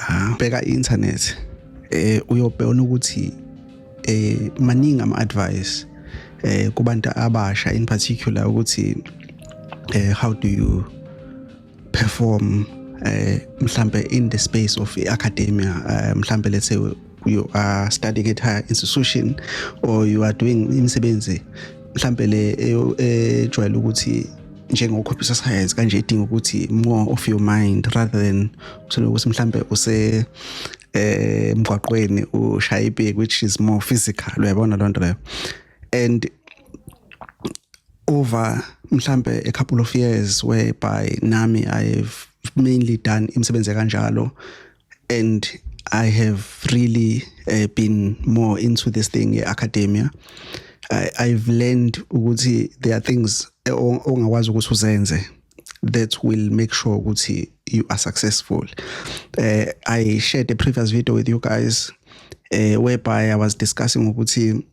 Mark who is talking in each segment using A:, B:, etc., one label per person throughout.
A: are. Bheka i-internet, uyobona ukuthi maningi ama-advice kubantu abasha in particular ukuthi how do you perform mhlambe in the space of academia. Mhlambe let's say you are studying at higher institution or you are doing imisebenzi mhlambe le ejwayele ukuthi njengo computer science kanje, idinga ukuthi more of your mind rather than uthola ukuthi mhlambe use emgwaqweni ushaya ipiki, which is more physical, uyabona loo nto leyo. And over mhlambe a couple of years whereby nami I've mainly done imisebenzi kanjalo and I have really been more into this thing, academia, I've learned ukuthi there are things ongakwazi ukuthi uzenze that will make sure ukuthi you are successful. I shared a previous video with you guys whereby I was discussing ukuthi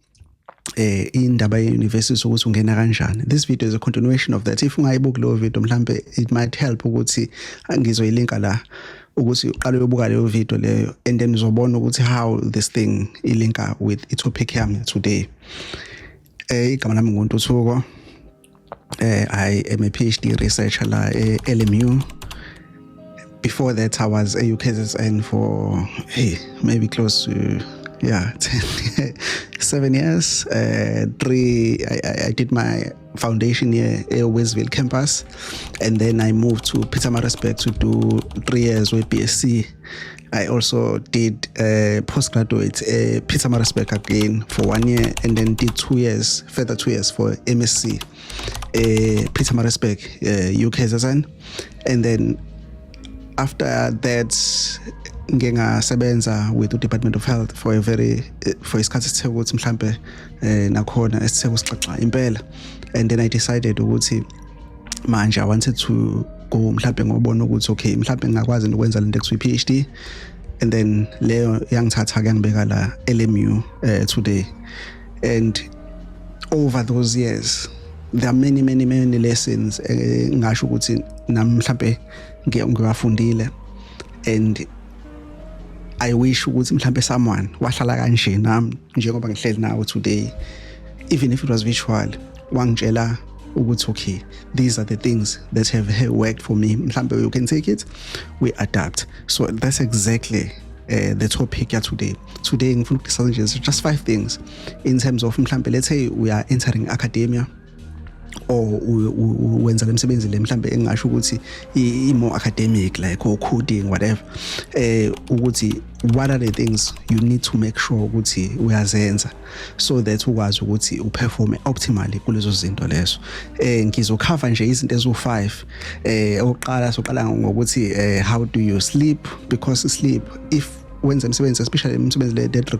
A: indaba ye-university, ukuthi ungena kanjani. This video is a continuation of that. If ungayibuki leyo video, mhlambe it might help ukuthi ngizoyilinka la ukuthi uqale uyobuka leyo video leyo and then uzobona ukuthi how this thing ilinka with i-topic yami today. Igama lami nguNtuthuko. I am a PhD researcher la e-LMU. Before that I was a UKZN for, hey, maybe close to, yeah, 10, 7 years. Three I did my foundation year at Westville campus and then I moved to Pietermaritzburg to do 3 years with BSc. I also did postgraduate Pietermaritzburg again for 1 year and then did 2 years, further 2 years for MSc Pietermaritzburg, UKZN. And then after that ngike ngasebenza with the Department of Health for a very for isikhathi esithe ukuthi mhlambe nakhona esithe kusixaxa impela. And then I decided ukuthi manje I wanted to go mhlambe ngobona ukuthi okay, mhlambe ngingakwazi ukwenza lento ekuthiwa PhD, and then leyo yangithatha kuyangibeka la LMU today. And over those years there are many, many, many lessons ngisho ukuthi nami mhlambe ngiwafundile, and I wish ukuthi mhlambe someone wahlala kanje nami njengoba ngihleli nawe today, even if it was virtual, wangitshela ukuthi okay, these are the things that have worked for me, mhlambe you can take it, we adapt. So that's exactly the topic here today. Today ngifuna ukudiscuss nje just 5 things in terms of mhlambe let's say we are entering academia or wenza lemsebenzi le mhlambe engasho ukuthi i more academic, like or coding, whatever, ukuthi what are the things you need to make sure ukuthi uyazenza so that ukwazi ukuthi uperform optimally kulezo zinto lezo. Ngizocover nje izinto ezu5. Oqala soqala ngokuthi how do you sleep, because sleep, if wenza imisebenzi, especially imisebenzi le that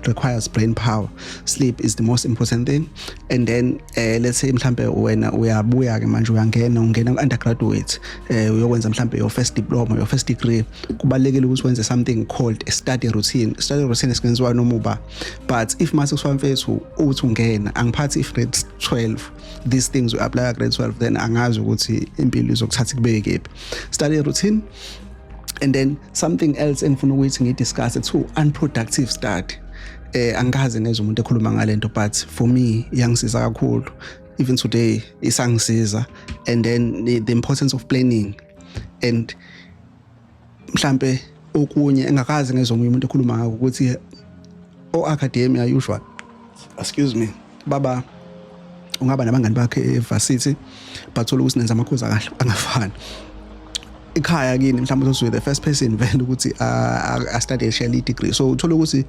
A: requires brain power, sleep is the most important thing. And then let's say mhlambe wena uyabuya ke manje uyangena, ungena ku undergraduate, uyokwenza mhlambe your first diploma, your first degree, kubalekile ukuthi wenze something called a study routine. Study routine esingenziwa noma uba, but if mase kusiwa mfethu uthi ungena, angiphathi if grade 12, these things you apply grade 12, then angazi ukuthi impilo izokuthatha kubeke kephi. Study routine. And then something else engifuna ukuthi ngidiscuss too, unproductive start. Angikaze ngezwe umuntu ekhuluma ngalento, but for me iyangisiza kakhulu, even today isangisiza. And then the importance of planning, and mhlambe okunye engakaze ngezwe omunye umuntu ekhuluma ngakho ukuthi o academia usual, excuse me, baba ungaba nabangani bakhe evarsity, bathola ukuthi nenza amakhozi kahle angafani. Ekhaya kini mhlawumbe uzobe the first person vele ukuthi a study, share degree, so uthola ukuthi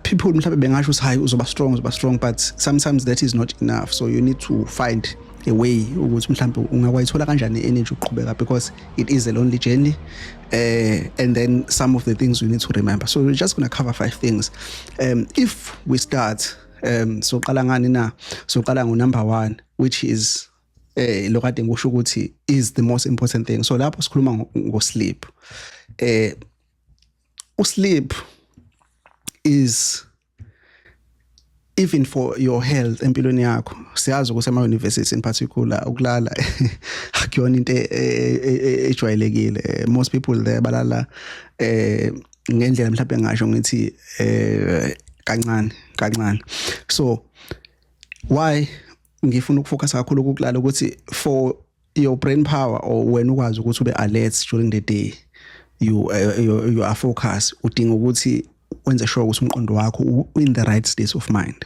A: people mhlawumbe bengasho ukuthi hayi, uzoba strong, uzoba strong, but sometimes that is not enough. So you need to find a way ukuthi mhlawumbe ungakwayithola kanjani energy uqhubeka, because it is a lonely journey. And then some of the things you need to remember. So we're just going to cover 5 things. If we start, soqala ngani na? Soqala ngo number 1, which is lokade ngisho ukuthi is the most important thing. So lapho sikhuluma ngo sleep. Usleep is Even for your health, empilweni yakho, siyazi ukuthi ema university in particular ukulala akuyona into ejwayelekile. Most people there balala ngendlela mhlawumbe ngasho ngithi kancane kancane. So why ngifuna ukufocus kakhulu ukulala? Ukuthi for your brain power or wena ukwazi ukuthi ube alert during the day, you are focused, udinga ukuthi wenze sure ukuthi umqondo wakho in the right state of mind.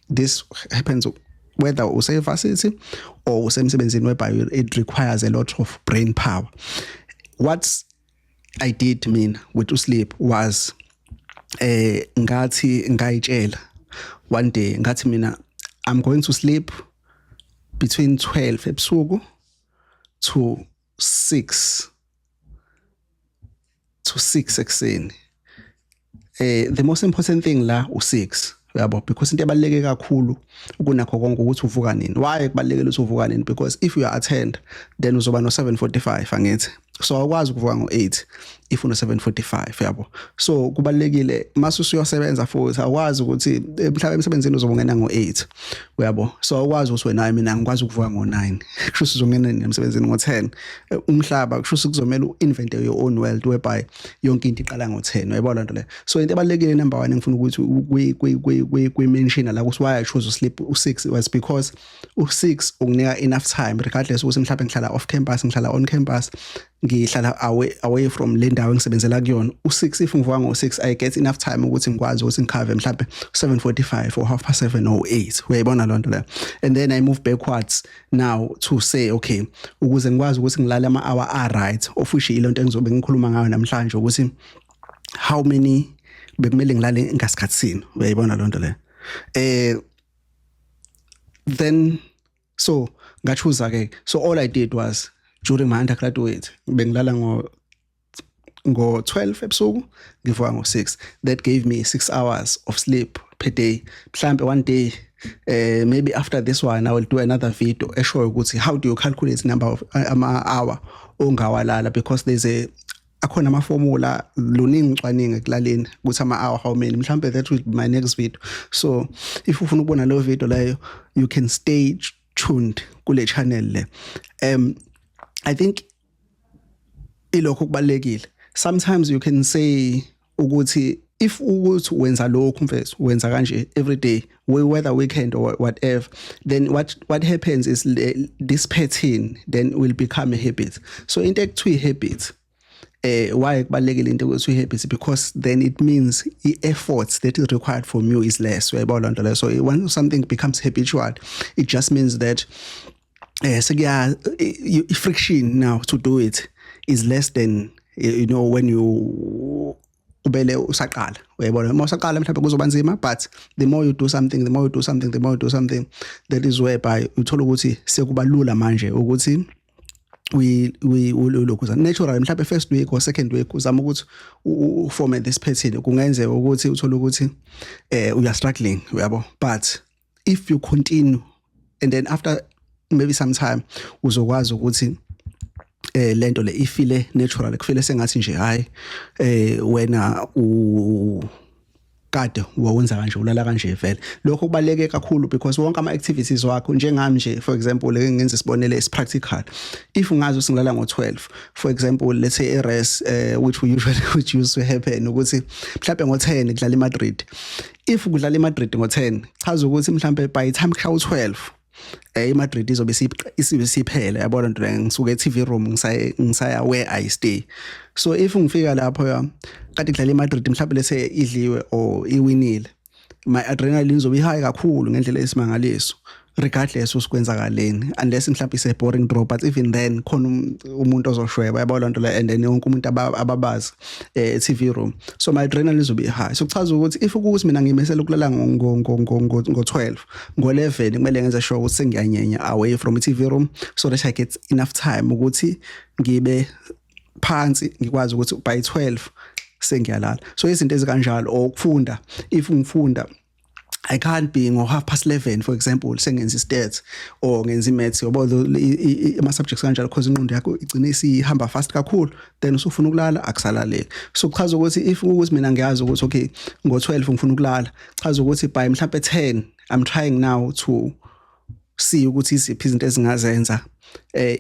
A: This happens whether use-varsity or usemsebenzini whereby it requires a lot of brain power. What I did mina with sleep was ngathi ngayitshela one day, ngathi mina I'm going to sleep between 12 ebusuku to 6 ekseni. The most important thing la u6, uyabo, because into ebaluleke kakhulu kunakho konke ukuthi uvuka nini. Why kubalulekile ukuthi uvuka nini? Because if you are attend, then uzoba no 7:45, angithi? So awukwazi ukuvuka ngo8 if uno 7:45, yabo. So kubalulekile mase usuyosebenza futhi, awukwazi ukuthi mhlawumbe emsebenzini uzobungena ngo8, uyabo. So awukwazi ukuthi wena, mina ngikwazi ukuvuka ngo9, kusho ukuthi uzongena emsebenzini ngo10. Umhlaba kusho ukuthi kuzomela uinvent your own world whereby yonke into iqala ngo10, uyayibona lento le? So into ebalulekile number 1 engifuna ukuthi kwi mention la ukuthi why I chose to sleep u6 was because u6 ukunika enough time regardless ukuthi mhlawumbe ngihlala off campus, ngihlala on campus, ngihlala away from le ndawo engisebenzela kuyona. U6, if ngivuka ngo6, I get enough time ukuthi ngikwazi ukuthi ngikhave mhlawumbe 7:45 or half past 7 or 8, uyayibona lonto leyo? And then I move backwards now to say, okay, ukuze ngikwazi ukuthi ngilale ama hour a right, of which ilonto engizobe ngikhuluma ngayo namhlanje, ukuthi how many bekumele ngilale ngasikhathi sini, uyayibona lonto leyo? Then so ngachoose ke. So all I did was, during my undergraduate, bengilala ngo 12 ebusuku, ngivuka ngo 6. That gave me 6 hours of sleep per day. Mhlambe one day, maybe after this one, I will do another video eshoyo ukuthi how do you calculate number of ama hour ongawalala, because there's a akhona ama formula luningi ucwaningo ekulaleni ukuthi ama hour how many. Mhlambe that will be my next video. So if ufuna ukubona leyo video leyo, you can stay tuned kule channel le. I think ilokho kubalulekile. Sometimes you can say ukuthi if ukuthi wenza lokhu, mfethu, wenza kanje every day, whether weekend or whatever, then what happens is this pattern then will become a habit. So into ekuthiwa habit, why kubalulekile into ukuthi habit? Because then it means i-efforts that is required from you is less, uyayibona lento leyo? So when something becomes habitual, it just means that sekuya friction now to do it is less than when you ubele usaqala, uyayibona? Uma usaqala mhlawumbe kuzoba nzima, but the more you do something, the more you do something, the more you do something, that is whereby uthola ukuthi sekuba lula manje ukuthi we ulokhu natural. Mhlawumbe first week or second week uzama ukuthi uform this pattern, kungenzeka ukuthi uthole ukuthi we are struggling, uyabo. But if you continue and then after maybe some time uzokwazi ukuthi lento le ifile natural, kufile sengathi nje hayi, wena u kade wawenza kanje, ulala kanje vele. Lokho kubaluleke kakhulu because wonke ama activities wakho, njengami nje, for example, ngenza isibonelo esipractical, if ungazi usingilala ngo12, for example, let's say a race, which we usually which used to happen, ukuthi mhlawumbe ngo10 kudlala iMadrid. If kudlala iMadrid ngo10, chaza ukuthi mhlawumbe by time kushaya u12 iMadrid izobe isibe siphela, yabona nto leyo? Ngisuke e-TV room ngisaya where I stay. So if ngifika lapho ya kade kudlala iMadrid, mhlawumbe lese idliwe or iwinile, my adrenaline izobe high kakhulu ngendlela esimangaliso regardless usikwenzakaleni, unless mhlawumbe ise boring draw, but even then khona umuntu ozoshweba, yabona lento le? And then wonke umuntu ababazi TV room, so my adrenaline izobe high. So kuchaza ukuthi if ukuthi mina ngimisela ukulala ngo ngo 12, ngo 11 kumele ngenze sure ukuthi sengiyanyenya away from i TV room so that I get enough time ukuthi ngibe phansi, ngikwazi ukuthi by 12 sengiyalala. So izinto ezikanjalo, or ukufunda, if ngifunda I can't be ngo 11:30, for example, sengenza i-stats or ngenza i-maths, yabo, ama subjects kanjalo, because ingqondo yakho igcine isihamba fast kakhulu, then usufuna ukulala, akusalaleki. So kuchaza ukuthi if ukuthi mina ngiyazi ukuthi okay, ngo12 ngifuna ukulala, chaza ukuthi by mhlambe 10 I'm trying now to see ukuthi iziphi izinto ezingazenza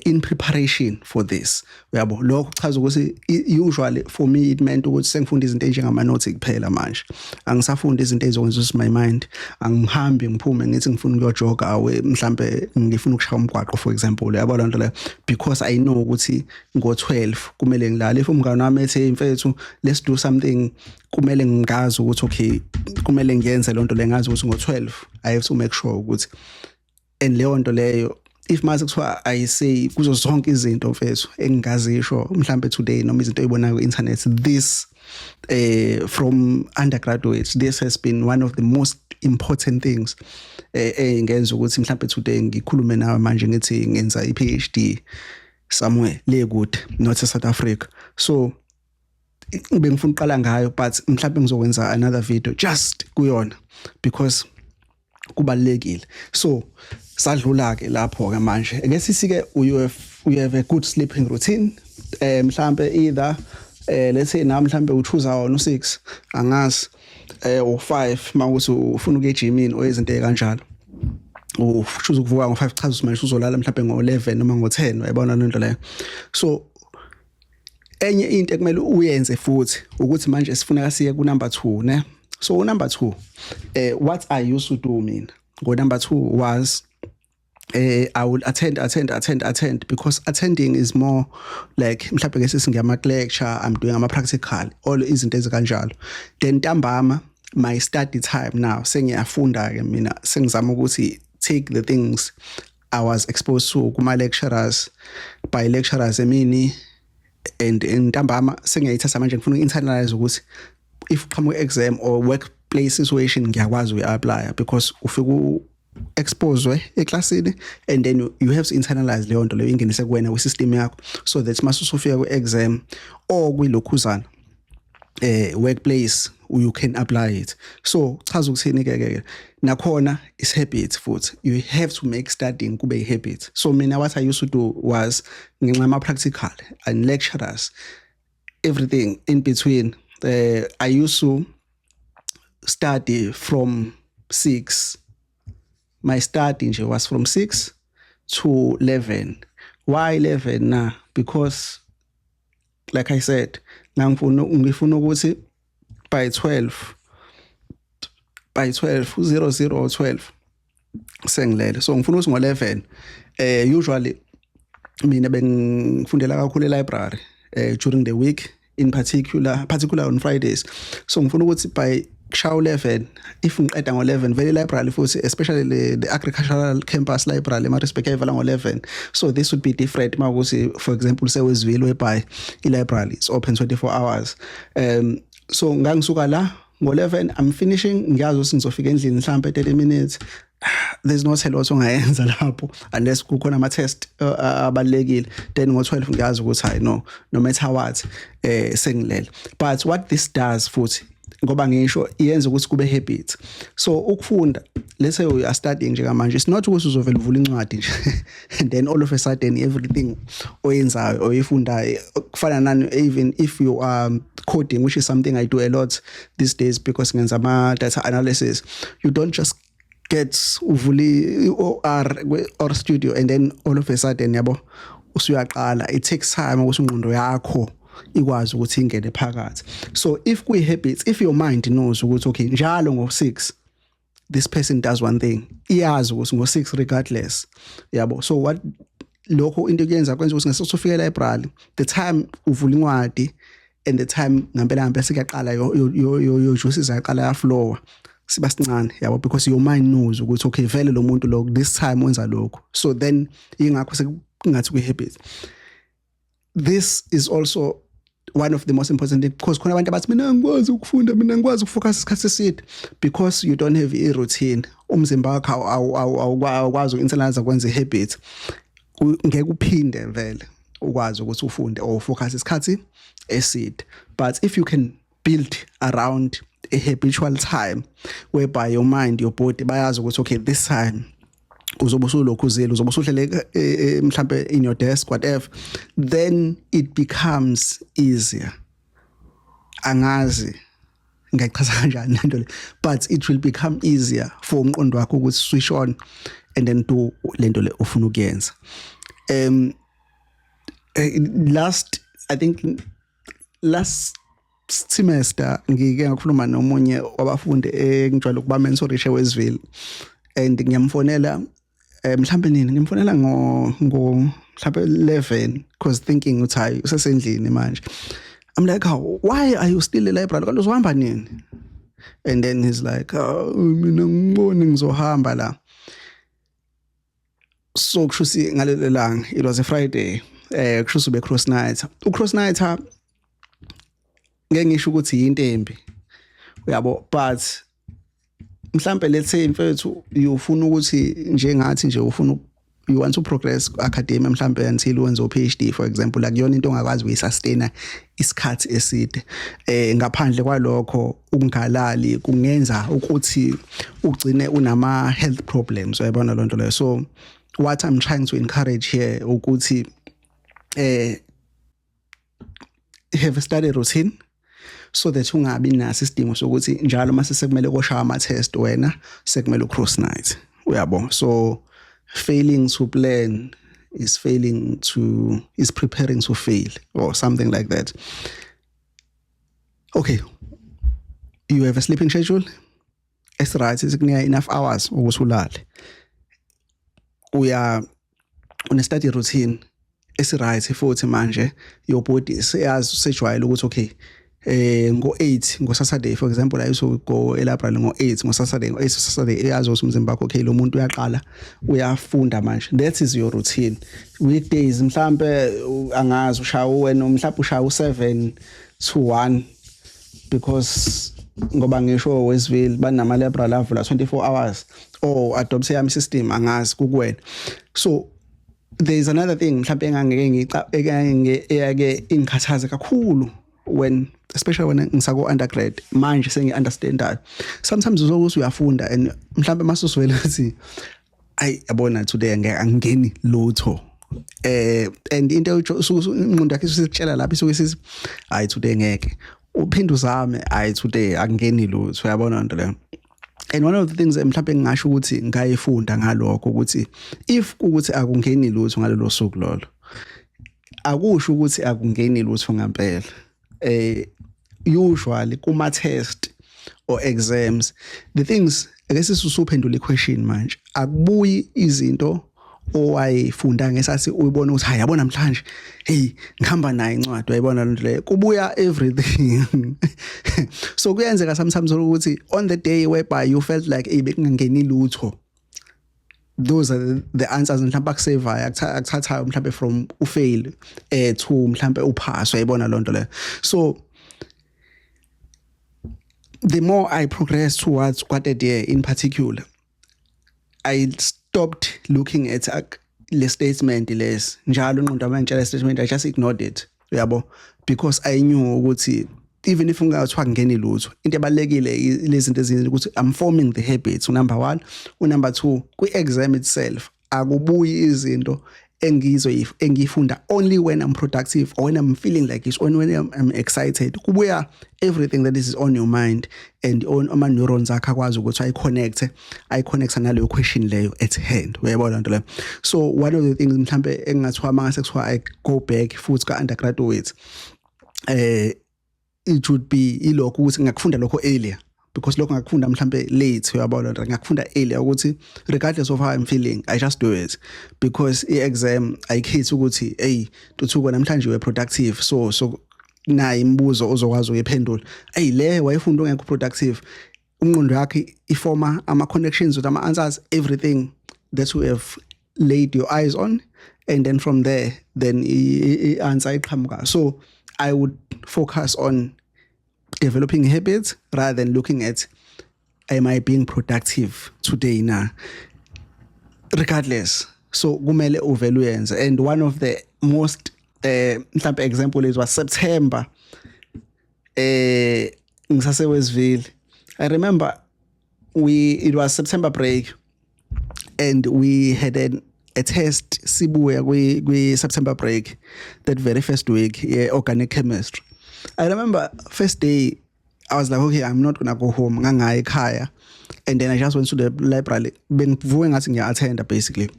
A: in preparation for this, uyabo. Lokho kuchaza ukuthi usually for me it meant ukuthi sengifunda izinto ezinjengama notes kuphela manje, angisafundi izinto ezokwenza ukuthi my mind, angihambi ngiphume ngithi ngifuna ukuyojoga, awe, mhlambe ngifuna ukushaya umgwaqo, for example, uyabo lonto leyo, because I know ukuthi ngo12 kumele ngilale. If umngane wami ethi, "Mfethu, let's do something," kumele ngingazi ukuthi okay, kumele ngiyenze lonto le, ngazi ukuthi ngo12 I have to make sure ukuthi, and leyo nto leyo, if mase kuthiwa I say kuzo zonke izinto, mfethu, engingazisho mhlambe today noma izinto oyibonayo ku-internet, this from undergraduates, this has been one of the most important things engenza ukuthi mhlambe today ngikhulume nawe manje ngithi ngenza i-PhD somewhere le kude, not e-South Africa. So bengifuna uqala ngayo, but mhlambe ngizokwenza another video just kuyona because kubalekile. So sadlula ke lapho ke manje. Ake sisike you have a good sleeping routine, mhlambe either let's say na mhlambe uchoose wona u6, angazi, u5 mawukuthi ufuna ukuya ejimini or izinto ezikanjalo, uchoose ukuvuka ngo5, chaza ukuthi manje uzolala mhlambe ngo11 noma ngo10, uyabona lento leyo. So enye into ekumele uyenze futhi ukuthi manje sifuneka siye ku number 2, ne. So number 2, what I used to do mina ngo number 2 was I will attend, attend, attend, attend, because attending is more like mhlawumbe ke sesingiyama lecture, I'm doing ama practical, all izinto ezikanjalo. Then ntambama, my study time now, sengiyafunda ke mina, sengizama ukuthi take the things I was exposed to kuma lecturers, by lecturers emini and ntambama, sengiyayithatha manje, ngifuna uku-internalize ukuthi if qhamuka exam or workplace situation, ngiyakwazi uyi-apply, because ufike exposwe eklasini and then you have to internalize leyo nto leyo, ingenise kuwena kwi-system yakho, so that mase usufika kwi-exam or kwilokhuzana workplace, you can apply it. So chaza ukuthini ke ke nakhona is habit futhi. You have to make studying kube i habit. So mina what I used to do was, ngenxa ama practical and lecturers, everything in between, I used to study from 6. My study nje was from 6 to 11. Why 11 na? Because like I said, ngifuna ukuthi by 12, by 12 00 or 12 sengilele. So ngifuna ukuthi ngo11, usually mina bengifundela kakhulu e-library during the week, in particular on Fridays. So ngifuna ukuthi by kushaya 11, if ngiqeda ngo11 vele, library futhi, especially the agricultural campus library eMaritzburg, yayivala ngo11. So this would be different mawukuthi, for example, sewezwile whereby i-library is open 24 hours. So ngangisuka la ngo11, I'm finishing, ngiyazi ukuthi ngizofika endlini mhlambe 30 minutes. There's not a lot ongayenza lapho unless kukhona ama test abalekile. Then ngo12 ngiyazi ukuthi hayi no matter what, sengilele. But what this does futhi, ngoba ngisho iyenza ukuthi kube habit. So ukufunda, let's say you are studying njengamanje, it's not ukuthi uzovela uvula incwadi nje and then all of a sudden everything oyenzayo, oyifundayo, kufana nani, even if you are coding, which is something I do a lot these days because ngenza ama data analysis, you don't just get uvuli R or studio and then all of a sudden, yabo, usuyaqala. It takes time ukuthi ingqondo yakho ikwazi ukuthi ingene phakathi. So if kuyi habits, if your mind knows ukuthi okay, njalo ngo6 this person does one thing, iyazi ukuthi ngo6 regardless, yabo. So what lokho into kuyenza, kwenza ukuthi ngesikhathi ufika e-library, the time uvula incwadi and the time ngempela ngempela sekuyaqala yo juices yaqala ya flow, siba sincane, yabo, because your mind knows ukuthi okay, vele lo muntu lo this time wenza lokho. So then ingakho sekungathi kuyi habit. This is also one of the most important things, because khona abantu abathi, "Mina angikwazi ukufunda, mina angikwazi ukufocus isikhathi eside," because you don't have a routine. Umzimba wakho awukwazi uku-internalize, kwenza i-habit. Ngeke uphinde vele ukwazi ukuthi ufunde or focus isikhathi eside. But if you can build around a habitual time whereby your mind, your body bayazi ukuthi, okay, this time uzobe usulokhuzile, uzobe usuhlele mhlambe in your desk, whatever, then it becomes easier. Angazi ngiyachaza kanjani lento le, but it will become easier for umqondo wakho ukuthi switch on and then do lento le ufuna ukuyenza. Last, I think last semester, ngike ngakhuluma nomunye wabafundi engijwayele ukuba mentorishe Westville, and ngiyamfonela mhlambe nini, ngimfonela ngo mhlambe 11, because thinking ukuthi hayi, usesendlini manje. I'm like, "How, why are you still e library? Kanti uzohamba nini?" And then he's like, "Oh, mina ngiboni ngizohamba la." So kusho ngalelo langa, it was a Friday, kusho ube cross night. U cross night ngeke ngisho ukuthi into embi, uyabo, but mhlambe, let's say, mfethu, ufuna ukuthi njengathi nje ufuna, you want to progress academia mhlambe until wenze u-PhD, for example, akuyona into ongakwazi ukuyisustain isikhathi eside. Ngaphandle kwalokho, ukungalali kungenza ukuthi ugcine unama health problems, uyayibona lonto leyo. So what I'm trying to encourage here ukuthi have a study routine so that ungabi naso isidingo sokuthi njalo mase sekumele koshaya ama test, wena sekumele ucross night, uyabo. So failing to plan is failing to is preparing to fail or something like that. Okay, you have a sleeping schedule, it's right, sikunika enough hours ukuthi ulale. Uya une study routine esi-right futhi manje your body seyazi, sejwayele ukuthi, okay, ngo8 ngo Saturday, for example, I used to go e library ngo8 ngo Saturday. Ngo8 Saturday iyazi ukuthi umzimba wakho, okay, lo muntu uyaqala uyafunda manje. That is your routine. Weekdays mhlambe, angazi, ushaya wena mhlambe ushaya u7 to 1, because ngoba ngisho Westville banama library avula 24 hours, or adopt yami system, angazi, kukuwena. So there is another thing mhlambe engangeke ngica eyake ingikhathaze kakhulu when, especially when ngisako undergrad, manje sengi understandayo. Sometimes uzokuthi uyafunda and mhlambe masuswele ukuthi, ayi, yabona, today ngeke angeni lutho, and into ingqondo yakhe isitshela lapha isuke isithi, hayi, today ngeke uphinde uzame, hayi, today akungeni lutho, uyabona nto leyo. And one of the things mhlawumbe ngingasho ukuthi ngayifunda ngalokho ukuthi if ukuthi akungeni lutho ngalelo suku lolo, akusho ukuthi akungeni lutho ngempela. Usually kuma test or exams, the things, ake sisuphendula iquestion manje, akubuyi izinto owayifunda ngesathi uyibona ukuthi, hayi, yabona namhlanje, hey, ngihamba nayo incwadi, uyayibona lento leyo, kubuya everything. So kuyenzeka sometimes ukuthi on the day whereby you felt like, hey, bekungangeni lutho, those are the answers mhlawumbe akusevayo, akuthathayo mhlawumbe from ufail to mhlawumbe upass, uyayibona lonto leyo. So the more I progress towards third year in particular, I stopped looking at le statement les njalo ingqondo mangitshela statement, I just ignored it, uyabo, because I knew ukuthi even if ungathiwa kungeni lutho, into ebalekile lezi zinto ezinye ukuthi I'm forming the habits, number 1. Number 2, kwi exam itself akubuyi izinto engiyifunda only when I'm productive or when I'm feeling like it or when I'm excited. Kubuya everything that is on your mind and on ama neurons akho akwazi ukuthi ayi-connect, ayi-connect naleyo question leyo at hand, uyayibona nto leyo. So one of the things mhlambe engingathiwa mangase kuthiwa I go back futhi ka undergraduate, it would be ilokho ukuthi ngakufunda lokho earlier, because lokho ngakufunda mhlambe late, uyabona, ngakufunda earlier ukuthi regardless of how I'm feeling, I just do it, because i-exam ayikhethi ukuthi, hey, Ntuthuko, namhlanje we productive, so nayi imibuzo ozokwazi ukuyiphendula. Hey, le wayefunda ungekho productive. Umqondo yakhe iforma ama connections with ama answers, everything that you have laid your eyes on, and then from there, then i-answer iqhamuka. So I would focus on developing habits rather than looking at, am I being productive today na? Regardless, so kumele uvele uyenze. And one of the most mhlambe example is was September, ngisase Westville. I remember we it was September break and we had a test sibuya kwi September break, that very first week, yeah, organic chemistry. I remember first day I was like, "Okay, I'm not gonna go home." Ngangaya ekhaya and then I just went to the library, bengivuke ngathi ngiya-attenda basically,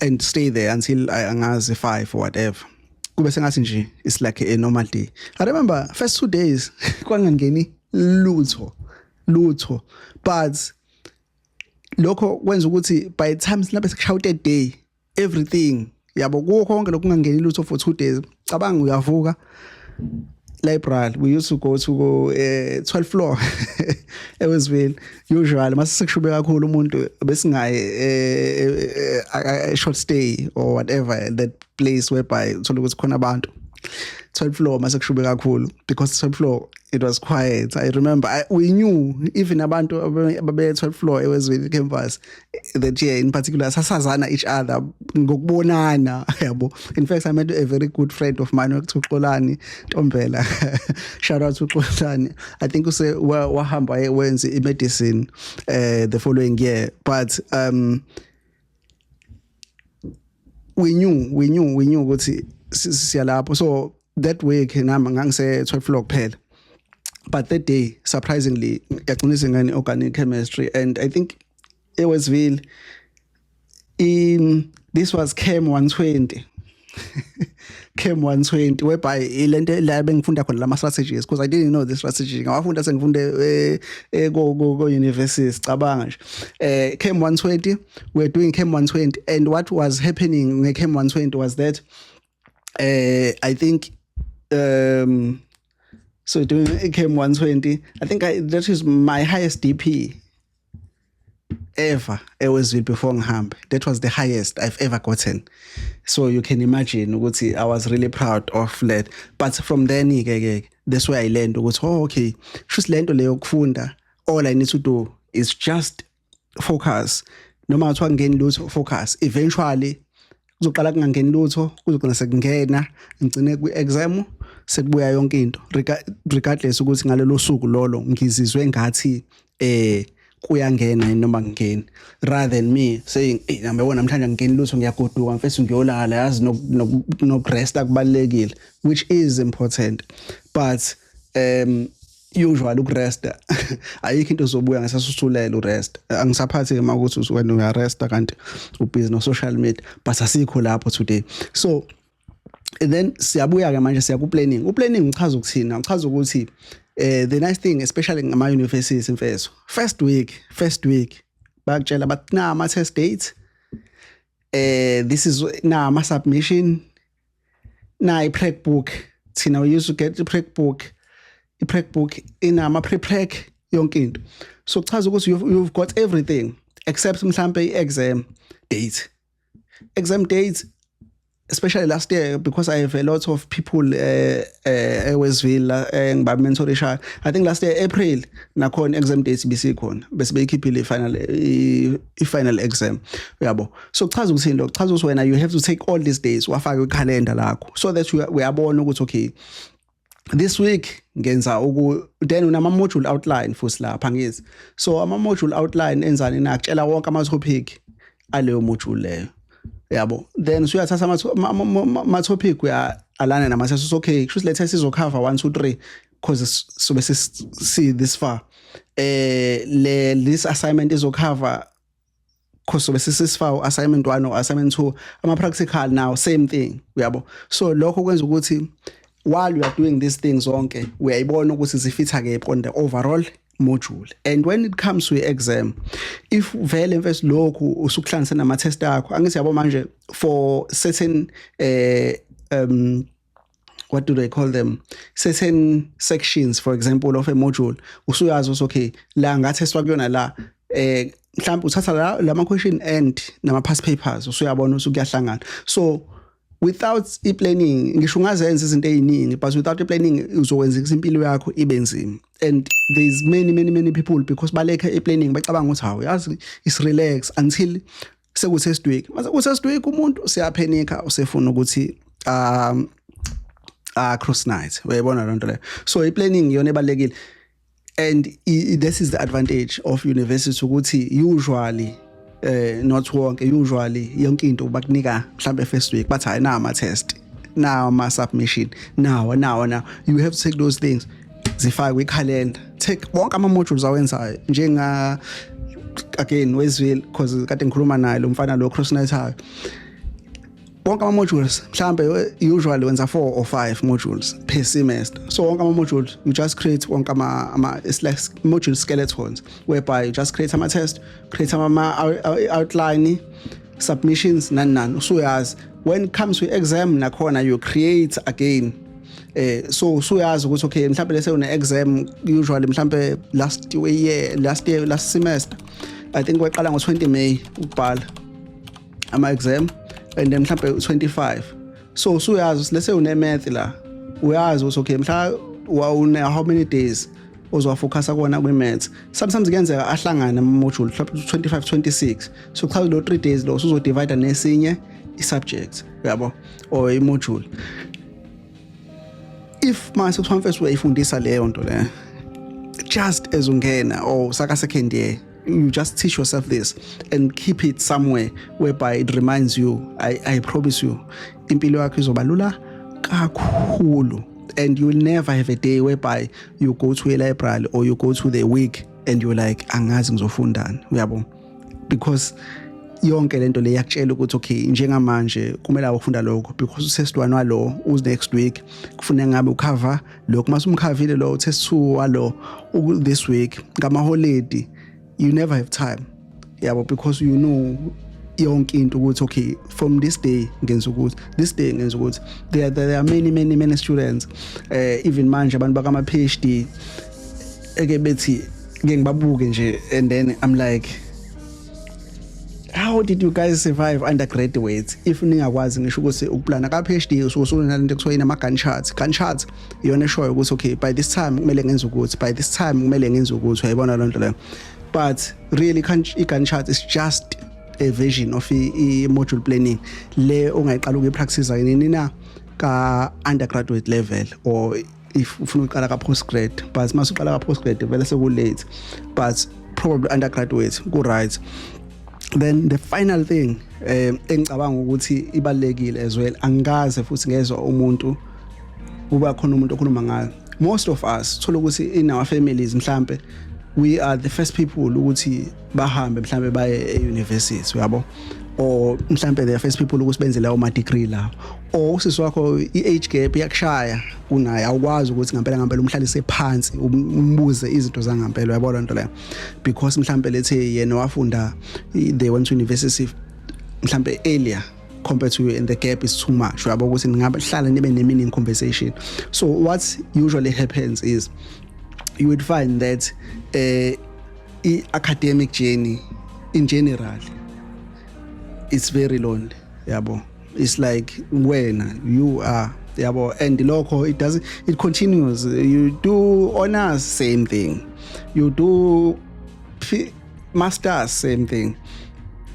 A: and stay there until angazi 5 or whatever, kube sengathi nje it's like a normal day. I remember first 2 days kwangangeni lutho lutho, but lokho kwenza ukuthi by the time silapha sekushaya third day, everything, yabo, kuwo konke lokungangeni lutho for 2 days. Cabanga, uyavuka, library, we used to go to 12th floor eWestville usually. Mase sekushube kakhulu umuntu besingaye short stay or whatever, that place whereby uthola ukuthi khona abantu 12th floor, mase kushube kakhulu, because 12th floor it was quiet. I remember we knew even abantu ababe 12th floor eWestville campus that year in particular, sasazana each other ngokubonana, yabo. In fact, I met a very good friend of mine okuthiwa uXolani Ntombela. Shout out to Xolani. I think use wahamba wenza i-medicine the following year, but we knew ukuthi siyalapho. So that week nami ngangise 12 floor kuphela, but that day surprisingly yagcina isingene organic chemistry. And I think eWestville in this was Chem 120, Chem 120, whereby ilento la bengifunda khona lama strategies, because I didn't know the strategy, ngawafunda sengifunde ko university. Cabanga nje, Chem 120, we're doing Chem 120, and what was happening nge Chem 120 was that I think so doing Chem 120, I think that is my highest DP ever eWestville before ngihambe. That was the highest I've ever gotten, so you can imagine ukuthi I was really proud of that. But from then ke ke that's where I learned ukuthi, oh okay, shuthi lento leyo kufunda, all I need to do is just focus. Noma kuthiwa ngeni lutho, focus. Eventually kuzoqala kungangeni lutho, kuzogcina sekungena, ngigcine kwi-exam sekubuya yonke into, regardless ukuthi ngalelo suku lolo ngizizwe ngathi kuyangena noma kungeni, rather than me saying, "Hey, nami namhlanje ngingeni lutho, ngiyagoduka mfethu, ngiyolala." Yazi, nokurest akubalekile, which is important, but usually ukuresta ayikho into ozobuya ngesasuthulele urest. Angisaphathi ke makuthi wena uyaresta kanti ubusy no social media, but asikho lapho today. So and then siyabuya ke manje, siya ku planning. U planning uchaza ukuthina? Uchaza ukuthi the nice thing, especially ngama universities mfethu, first week bayakutshela bathi na ama test date, this is na ama submission, na i prep book. Thina we used to get i prep book. I prep book inama pre-prac, yonke into. So kuchaza ukuthi you've got everything except mhlambe i-exam date. Exam date, especially last year, because I have a lot of people eWestville ngiba mentorisha, I think last year April nakhona exam dates bisikhona, bese beyikhiphile i final exam, uyabo. So kuchaza ukuthi into, kuchaza ukuthi wena you have to take all these days, wafake kwikhalenda lakho, so that uyabona ukuthi, okay, this week ngenza uku. Then unama module outline futhi lapha, ngithi so ama module outline enzani na? Kutshela wonke ama topic aleyo module leyo, yabo. Then usuyathatha ama topic, uya alana nama test. Okay, kusho le test izocover 1 2 3 because sobe see this far. Le this assignment izocover cause sobe sisifaka assignment 1 or assignment 2. Ama practical now, same thing, uyabo. So lokho kwenza ukuthi while you are doing these things zonke, uyayibona ukuthi zifitha kephi on the overall module. And when it comes to exam, if vele mfethu lokhu usukuhlanganisa nama test akho, angithi yabo manje for certain what do they call them, certain sections, for example, of a module, usuyazi ukuthi okay, la ngathestwa kuyona la, mhlawumbe uthatha la lama question and nama past papers, usuyabona ukuthi kuyahlangana. So without i-planning, ngisho ungazenza izinto eziningi, but without i-planning uzokwenza impilo yakho ibe nzima. And there's many many many people, because balekha i-planning, bacabanga ukuthi, hawu yazi, is relax until seku test week. Mase ku test week umuntu siyaphenika, usefuna ukuthi cross night, uyayibona lento leyo. So i-planning iyona ebalekile. And this is the advantage of university, ukuthi usually, not wonke, usually yonke into bakunika mhlambe first week, bathi hayi, na ama test, now ama submission, now now now you have to take those things, zifake kwikhalenda, take wonke ama modules awenzayo. Njenga again wezwile, because kade ngikhuluma naye lo mfana lo cross night hayo, wonke ama modules mhlambe usually wenza 4 or 5 modules per semester. So wonke ama modules, you just create wonke ama, it's like module skeletons, whereby you just create ama test, create ama outline, submissions, nani nani. Usuyazi when it comes to exam nakhona you create again. So usuyazi ukuthi okay, mhlambe lese une exam, usually mhlambe last year last semester, I think waqala ngo 20 May ukubhala ama exam and then mhlambe 25. So usuyazi lese une math la, uyazi ukuthi okay, mhla une how many days ozowafocusa kuwona kwi-maths. Sometimes kuyenzeka ahlangane ama-module, mhlawumbe 25, 26, so cha, lo 3 days lo usuzodivide nesinye i-subject, uyabo, or i-module. If mase kuthiwa mfethu uyayifundisa leyo nto leyo just as ungena or saka second year, you just teach yourself this and keep it somewhere whereby it reminds you, I promise you, impilo yakho izoba lula kakhulu and you will never have a day whereby you go to a library or you go to the week and you're like, "Angazi ngizofundani," uyabo, because yonke lento le yakutshela ukuthi okay, njengamanje kumele awufunda lokho because test 1 walo uz next week, kufuneka ngabe ucover lokho. Mase umkhavile lo test 2 walo this week, ngama holiday you never have time, yabo, because you know yonke into ukuthi okay, from this day ngenza ukuthi, this day ngenza ukuthi. There are many, many, many students, even manje abantu bakama PhD, eke bethi ngeke ngibabuke nje and then I'm like, "How did you guys survive undergraduate if ningakwazi ngisho ukuthi ukuplana ka PhD?" Usuke usunalento ekuthiwa inama Gantt charts. Gantt charts iyona eshoyo ukuthi okay, by this time kumele ngenze ukuthi, by this time kumele ngenze ukuthi, uyayibona lonto leyo. But really i-Gantt chart is just a version of i-module planning le ongayiqala ukuyipractice nini na ka undergraduate level, or if ufuna uqala ka postgrad. But mase uqala ka postgrad vele seku late, but probably undergraduate ku right. Then the final thing engicabanga ukuthi ibalekile as well, angikaze futhi ngezwe umuntu, kuba khona umuntu okhuluma ngayo. Most of us thola ukuthi in our families mhlambe we are the first people ukuthi bahambe mhlambe baye e-university, uyabo, or mhlambe the first people ukuthi benze lawo ma degree lawo, or usisi wakho i-age gap iyakushaya kunaye, awukwazi ukuthi ngempela ngempela umhlalise phansi umbuze izinto zangampela, uyabona lento leyo, because mhlambe lethe yena wafunda, they went to university mhlambe earlier compared to you and the gap is too much, uyabo, ukuthi ningabe hlala nibe ne meaning conversation. So what usually happens is you would find that i-academic journey in general, it's very lonely, yabo. It's like wena you are, yabo, and lokho it does, it continues. You do honors, same thing. You do masters, same thing.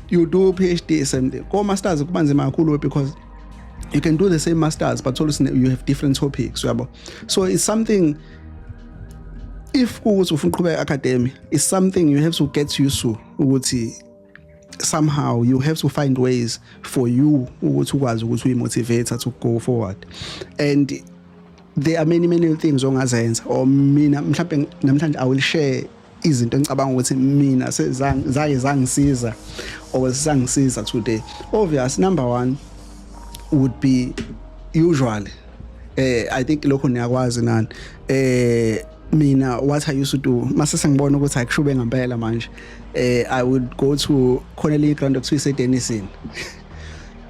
A: You do PhD, same thing. Ko masters kuba nzima kakhulu because you can do the same masters but always you have different topics, yabo. So it's something, if ukuthi ufuna uqhubeka academy, it's something you have to get used to, ukuthi somehow you have to find ways for you ukuthi ukwazi ukuthi uyimotivate to go forward. And there are many, many things ongazenza, or mina mhlawumbe namhlanje I will share izinto engicabanga ukuthi mina sezake zangisiza or sangisiza today. Obvious number 1 would be usually, I think lokho niyakwazi nani, mina what I used to do mase sengibona ukuthi akushube ngempela manje, I would go to khona elinye ground ekuthiwa ise Denison,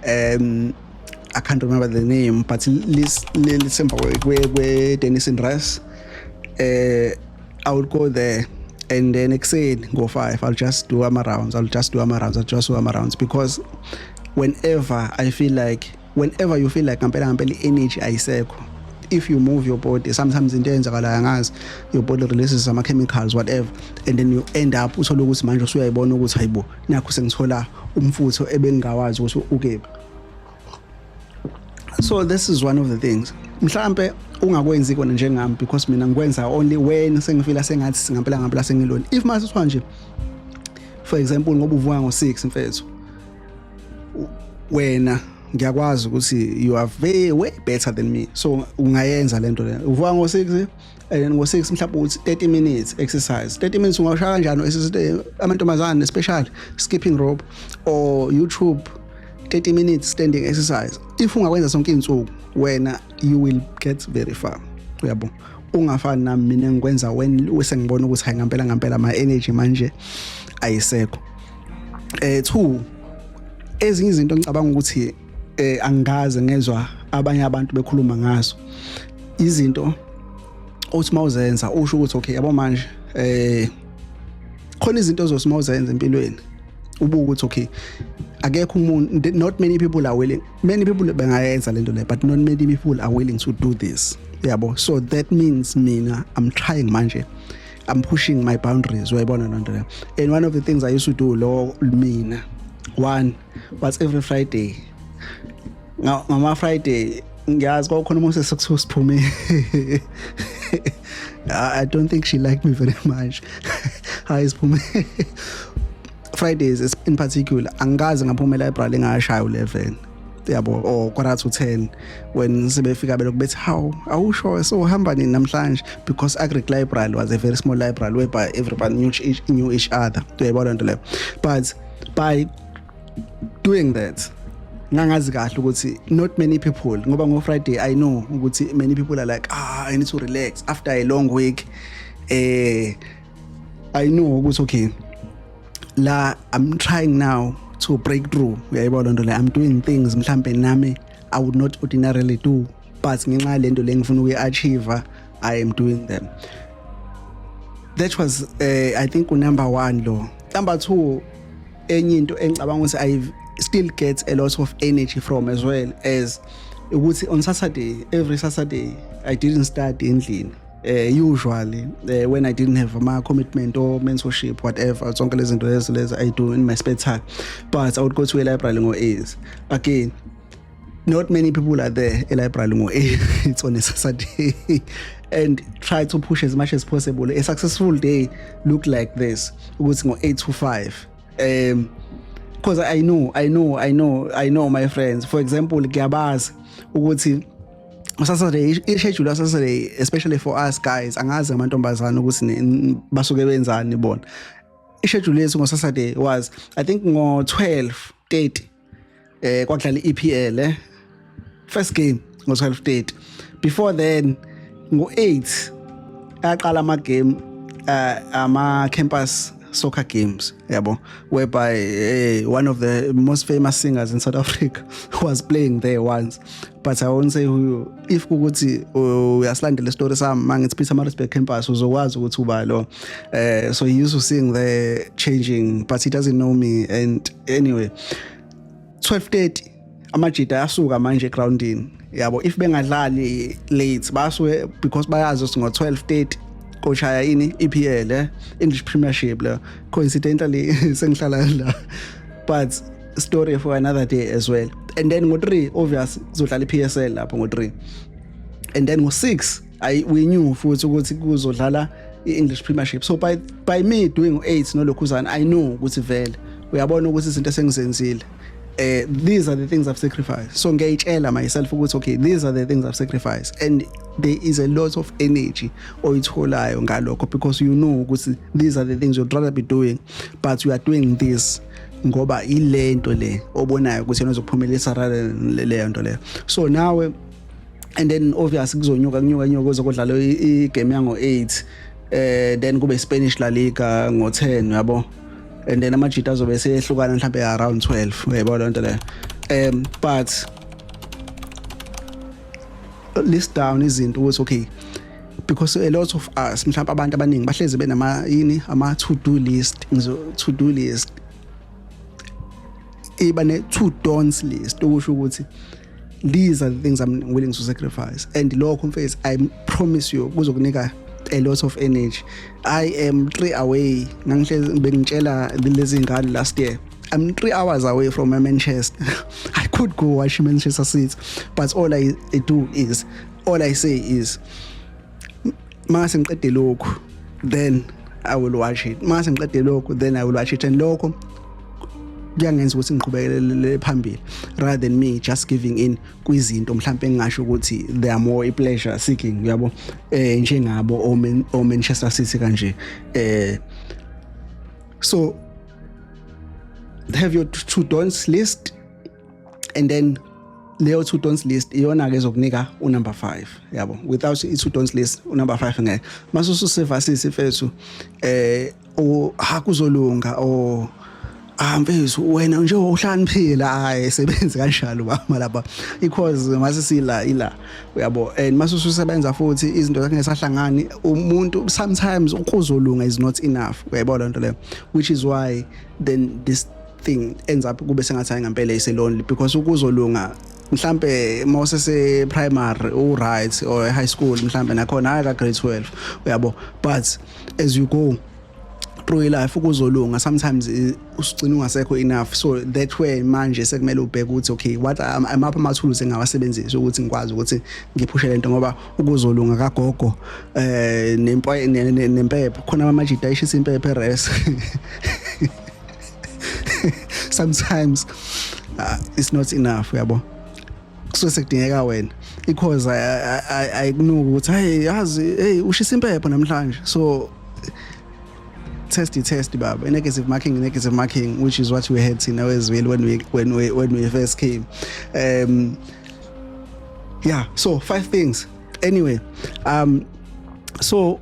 A: I can't remember the name, but lisemva kwe Denison Res. I would go there and then ekuseni ngo 5 I'll just do ama rounds, I'll just do ama rounds, I'll just do ama rounds, because whenever I feel like, whenever you feel like ngempela ngempela energy ayisekho, if you move your body, sometimes into eyenzakalayo angazi, your body releases ama chemicals, whatever, and then you end up uthola ukuthi manje usuyayibona ukuthi hayibo, nakho sengithola umfutho ebengingawazi ukuthi ukephi. So this is one of the things. Mhlambe ungakwenzi kona njengami, because mina ngikwenza only when sengifila sengathi ngampela ngampela sengilona. If mase kuthiwa nje, for example, ngoba uvuka ngo6, mfethu, wena ngiyakwazi ukuthi you are very way better than me, so ungayenza lento le. Uvuka ngo6 and then ngo6 mhlawumbe uthi 30 minutes exercise. 30 minutes ungawushaya kanjani exercise? Amantombazane especially, skipping rope or YouTube 30 minutes standing exercise. If ungakwenza sonke insuku wena, you will get very far, uyabo. Ungafani nami, mina ngikwenza when sengibona ukuthi hayi, ngampela ngampela my energy manje ayisekho. Two, ezinye izinto ngicabanga ukuthi angikaze ngezwa abanye abantu bekhuluma ngazo, izinto othi mawuzenza usho ukuthi okay, yabo, manje khona izinto ozothi mawuzenza empilweni ubuka ukuthi okay, akekho umuntu, not many people are willing. Many people bengayenza lento le, but not many people are willing to do this, yabo. So that means mina I'm trying manje, I'm pushing my boundaries, uyayibona lento le. And one of the things I used to do lo mina, one was every Friday, ngama Friday, ngiyazi kwakukhona umuntu esekuthiwa siphume. I don't think she liked me very much. Hayi, siphume Fridays in particular, angikaze ngaphuma e-library ngashaya u11, yabo, or 9:45, when sebefika belokhu bethi, "How, awusho, so uhamba nini namhlanje?" Because Agric Library was a very small library whereby everybody knew each other, uyayibona nto leyo. But by doing that, ngangazi kahle ukuthi not many people, ngoba ngo Friday I know ukuthi many people are like, "Ah, I need to relax after a long week." I know ukuthi okay, la I'm trying now to break through, uyayibona nto le. I'm doing things mhlambe nami I would not ordinarily do, but ngenxa lento le ngifuna ukuyi-achieve, I am doing them. That was I think number 1 lo. Number 2, enye into engicabanga ukuthi I still get a lot of energy from as well as ukuthi on Saturday, every Saturday, I didn't study endlini. Usually when I didn't have my commitment or mentorship, whatever, zonke lezi zinto lezi I do in my spare time, but I would go to a library ngo-8. Again, not many people are there e library ngo-8. It's on a Saturday, and try to push as much as possible. A successful day look like this, ukuthi ngo-8 to 5, because I know my friends, for example, ngiyabazi ukuthi Saturday, i-schedule Saturday, especially for us guys, angazi amantombazana ukuthi basuke benzani bona. I-schedule yethu ngo Saturday was, I think, ngo 12:30 kwakudlala i-EPL, first game ngo 12:30. Before then, ngo 8 aqala ama game, ama campus soccer games, yabo, whereby one of the most famous singers in South Africa was playing there once, but I won't say who. If ukuthi uyasilandela story sami mangithi Pietermaritzburg campus, uzokwazi ukuthi uba lo. So he used to sing there changing, but he doesn't know me. And anyway, 12:30 amajita ayasuka manje egroundini, yabo. If bengadlali late, basuke because bayazi ukuthi ngo 12:30 koshaya ini, EPL, English Premiership le. Coincidentally sengihlala la, but story for another day as well. And then ngo3 obvious kuzodlala iPSL lapho ngo3, and then ngo6 I we knew futhi ukuthi kuzodlala i-English Premiership. So by me doing 8 nolokhuzana, I know ukuthi vele uyabona ukuthi izinto esengizenzile, these are the things I've sacrificed. So ngiyayitshela myself ukuthi okay, these are the things I've sacrificed, and there is a lot of energy oyitholayo ngalokho, because you know ukuthi these are the things you'd rather be doing, but you are doing this ngoba ilento le obonayo ukuthi yena uzokuphumelelisa rather than leyo nto leyo. So nawe, and then obviously kuzonyuka kunyuka nyuka kuzokudlala igame yango 8, then kube Spanish La Liga ngo 10, yabo, and then amajita azobe seyehlukana mhlambe around 12, uyayibona lento leyo. But list down izinto ukuthi okay, because a lot of us, mhlawumbe abantu abaningi bahlezi benama yini, ama to do list. Ngizo to do list iba ne to don'ts list, okusho ukuthi these are the things I'm willing to sacrifice. And lokho, mfethu, I promise you kuzokunika a lot of energy. I am 3 away, ngangihlezi bengitshela lezi ngane last year, I'm 3 hours away from Manchester. I could go watch Manchester City, but all I do is All I say is, mase ngiqede lokhu, then I will watch it. Mase ngiqede lokhu, then I will watch it. And lokho kuyangenza ukuthi ngiqhubekele phambili rather than me just giving in kwizinto mhlawumbe engingasho ukuthi they are more pleasure seeking, uyabo, njengabo o Manchester City kanje. So have your to don'ts list, and then leyo to don'ts list iyona ke ezokunika unumber 5, yabo. Without i to don'ts list, unumber 5 ngeke. Mase ususevasisi, mfethu, o ha kuzolunga o ah mfethu, wena nje uhlaniphile, hayi, sebenzi kanjalo bama lapha, because mase sila ila, uyabo. And mase ususebenza futhi, izinto zakhe ngesahlangani umuntu, sometimes ukuzolunga is not enough, uyayibona lento leyo, which is why then this thing ends up kube sengathi hayi, ngempela ise lonely, because ukuzolunga mhlambe mawusese primary u right, or high school mhlambe nakhona, hayi, ka grade 12, uyabo. But as you go through life, ukuzolunga sometimes usugcina ungasekho enough. So that way manje sekumele ubheke ukuthi, okay, what amapha amathuluzi engawasebenzisa ukuthi ngikwazi ukuthi ngiphushe lento, ngoba ukuzolunga kagogo nempepho khona, amajita ayishisa impepho eres, sometimes it's not enough, uyabo. Kusuke sekudingeka wena, because ayikunuki ukuthi hey, yazi, hey, ushisa impepho namhlanje. So test test baba, negative marking, negative marking, which is what we had thina as well when we first came. Yeah, so five things anyway. So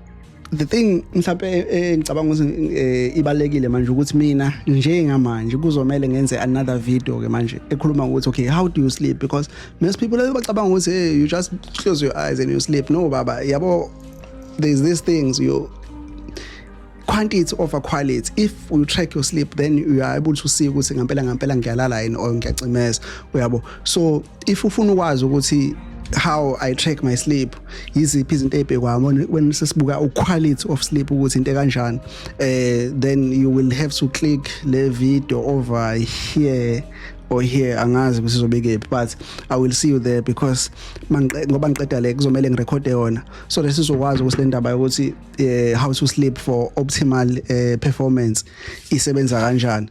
A: the thing mhlawumbe engicabanga ukuthi ibalekile manje ukuthi mina njengamanje kuzomela ngenze another video ke manje ekhuluma ukuthi, okay, how do you sleep? Because most people bacabanga ukuthi, hey, you just close your eyes and you sleep. No baba, yabo, there's these things, you quantity over quality. If you track your sleep, then you are able to see ukuthi ngempela ngempela ngiyalala yini or ngiyacimeza, uyabo. So if ufuna ukwazi ukuthi how I track my sleep, yiziphi izinto ezibhekwayo when sesibuka uquality of sleep, ukuthi into kanjani, then you will have to click le video over here or here, angazi ukuthi izobe kephi, but I will see you there, because ngoba ngiqeda le, kuzomela ngirekhode yona so that sizokwazi ukuthi le ndaba yokuthi how to sleep for optimal performance isebenza kanjani.